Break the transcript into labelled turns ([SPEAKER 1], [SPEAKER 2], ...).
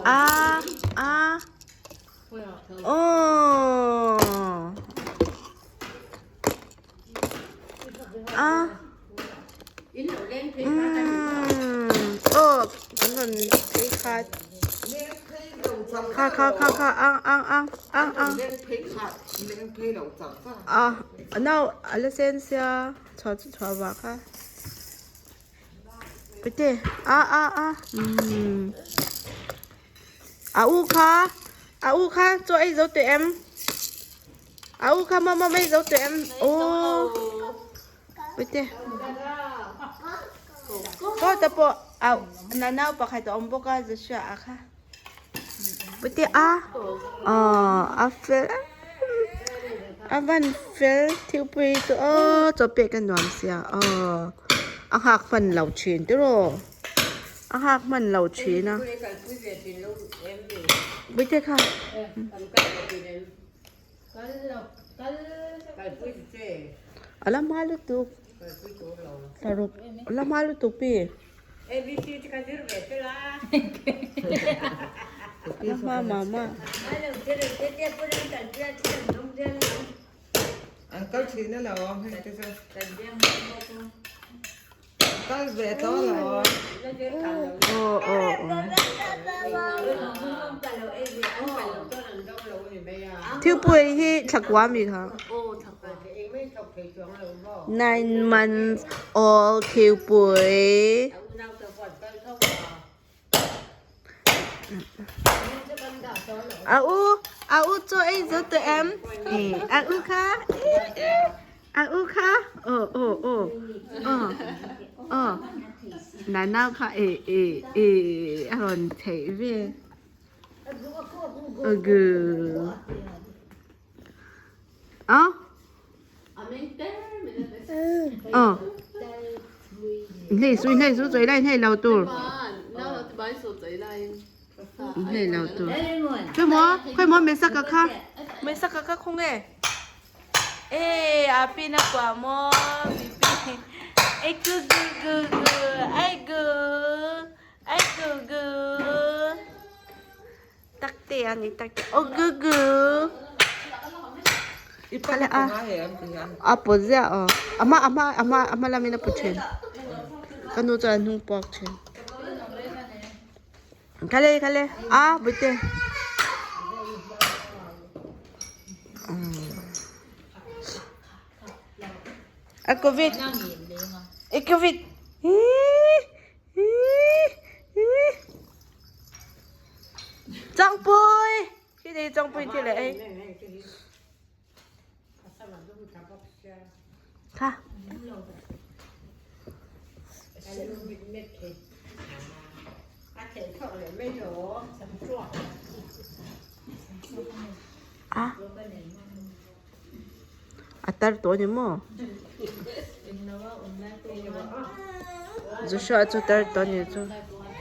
[SPEAKER 1] A a oh a umm aw kan rawn phei kha kha kha kha kha ang ang ang ang ang a nau a la sen sia chhuah chu chhuah vah kha. Pute a a a umm a u kha a u kha chaw ei zo tawh em a u kha mama ei zo tawh em aw pute aw te pawh a nau pakhat a awm bawk a Joshua a kha pute a aw a fel a van fel thingpui chu aw chaw pek a nuam sia aw a nghak hman lo thin tiraw a nghak hman lo thin a pute kha. A la hma lutuk thlaruk a la hma lutuk pi a la hma mah mah. Aw aw aw thingpui hi thlakua mi kha nine months old thingpui. A u a u chaw ei zo tawh em a u kha a u kha aw aw aw aw aw nana kha e e e a rawn theih ve agu a Ờ. Hei sui hei su choi lai hei lo tur. Hei lo tur. Khoi mo khoi mo me saka kha. Me saka kha khong e. Ê a pi na kwa mo pi pi. Ê gu gu gu gu ai gu ai gu gu. Tak te a ni tak te aw gu gu kha a a pawt ziah aw a hma a hma a hma a hma lamin a pawt thin ka nu chuan a hnung puak thin khale khale a bawihte a covid a covid hii hii hii. Changpui khi đi changpui thì lại kha a a tar tawh a ni maw Joshua chu tar tawh a ni chu.